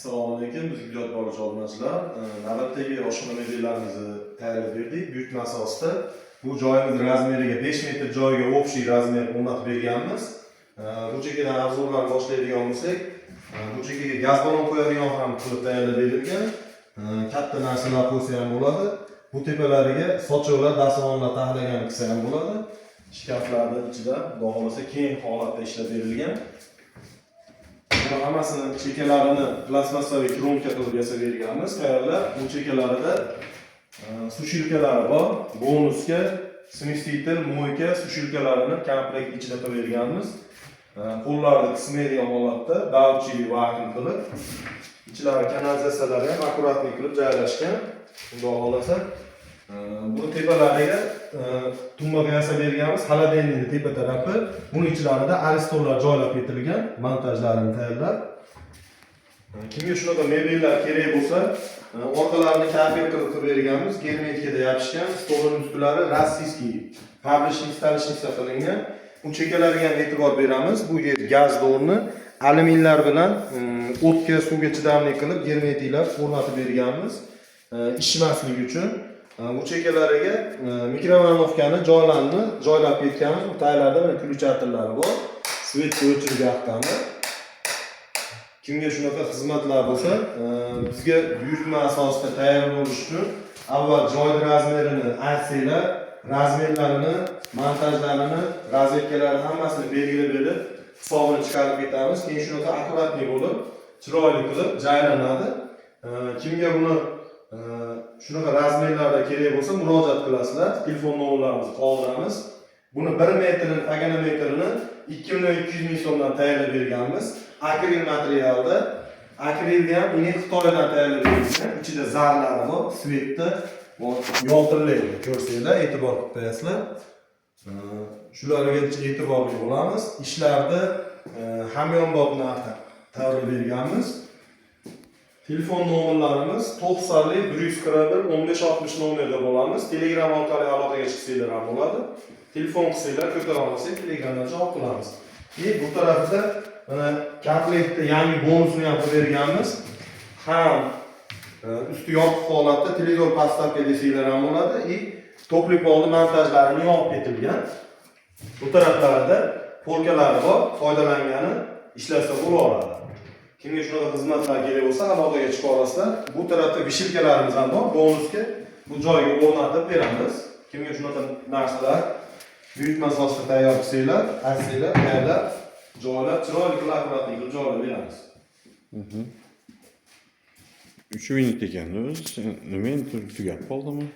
Assalomu alaykum, biz kuzatib boruvchi obunachilar. Navbatdagi oshxona mebellarimizni tayyorlab berdik. Buyurtma asosida bu joyimiz размер iga, 5 metr joyga общий размер o'rnatib berganmiz. Bu chekkadan обзор larni boshlaydigan bo'lsak, bu chekkaga gaz ballon qo'yadigan ham qilib tayyorlab berilgan. Katta narsalar qo'ysa ham bo'ladi. Bu tepalariga sochiqlar, dasturxonlar taxlagan qilsa ham bo'ladi. Shkaflarni ichida, Xudo xohlasa, keng holatda ishlab berilgan. Buni hammasini chekkalarini plastmassaviy кромка qilib yasab berganmiz, tayyorlab. Bu chekkalarida сушилка lari bor. Bonusga смеситель, мойка, сушилка larini komplekt ichida qilib berganmiz. Qo'llarni qismaydigan holatda, davchi vakuum qilib, ichlari kanalizatsiyalari ham аккуратный qilib joylashgan. Xudo xohlasa, buni tepalariga tumbaga yasab berganmiz. Холодильник ni tepa tarafi, buni ichlarida aristonlar joylab ketilgan, montajlarini tayyorlab. Kimga shunaqa mebellar kerak bo'lsa, orqalarini kafel qilib qilib berganmiz, germetikada yopishgan, stolning ustilari российский, fabrичный столешница qilingan. Bu chekkalariga ham e'tibor beramiz. Bu yer gaz o'rni alyuminlar bilan o'tga, suvga chidamli qilib germetiklab o'rnatib berganmiz, ishmasligi uchun. Bu chekkalariga микроволновка ni joylarni joylab ketganmiz. Bu taglarida mana включатель lari bor. Свет ni o'chirib yoqqani. Kimga shunaqa xizmatlar bo'lsa, bizga buyurtma asosida tayyor bo'lish uchun avval joyni размер ini aytsanglar, размер larini, montajlarini, rozetkalarini hammasini belgilab berib, hisobini chiqarib ketamiz. Keyin shunaqa аккуратный bo'lib, chiroyli qilib joylanadi. Kimga buni shunaqa размер larda kerak bo'lsa, murojaat qilasizlar. Telefon nomerlarimizni qoldiramiz. Buni 1 metrini, pagana metrini 2 200 ming so'mdan tayyorlab berganmiz. Akril materialda. Akrilni ham ini Xitoydan tayyorlab berilgan. Ichida zarlari bor, свет da yoltirlaydi. Ko'rsanglar, e'tibor qilib qo'yasizlar. Shularga e'tiborli bo'lamiz. Ishlarni hamyonbop narxda tayyorlab berganmiz. Telefon nomerlarimiz 90 141 15 60 nomerda bo'lamiz. Telegram orqali aloqaga chiqsanglar ham bo'ladi. Telefon qilsanglar, ko'tara olmasak, Telegramdan javob qilamiz. И bu tarafida mana komplektda yangi bonusni ham qilib berganmiz. Ham usti yopiq holatda televizor подставка desanglar ham bo'ladi. И тёплый пол ni montajlarini yopib ketilgan. Bu taraflarida полка lari bor, foydalangani ishlasa bo'laveradi. Kimga shunaqa xizmatlar kerak bo'lsa, aloqaga chiqa olasizlar. Bu tarafda вешалка larimiz ham bor, bonusga bu joyga o'rnatib beramiz. Kimga shunaqa narsalar buyurtma asosida tayyor qilsanglar, aytsanglar, tayyorlab, joylab, chiroyli qilib, аккуратный qilib joylab beramiz. 3 minut ekanda o'zi. Nima, endi tugab qoldimi?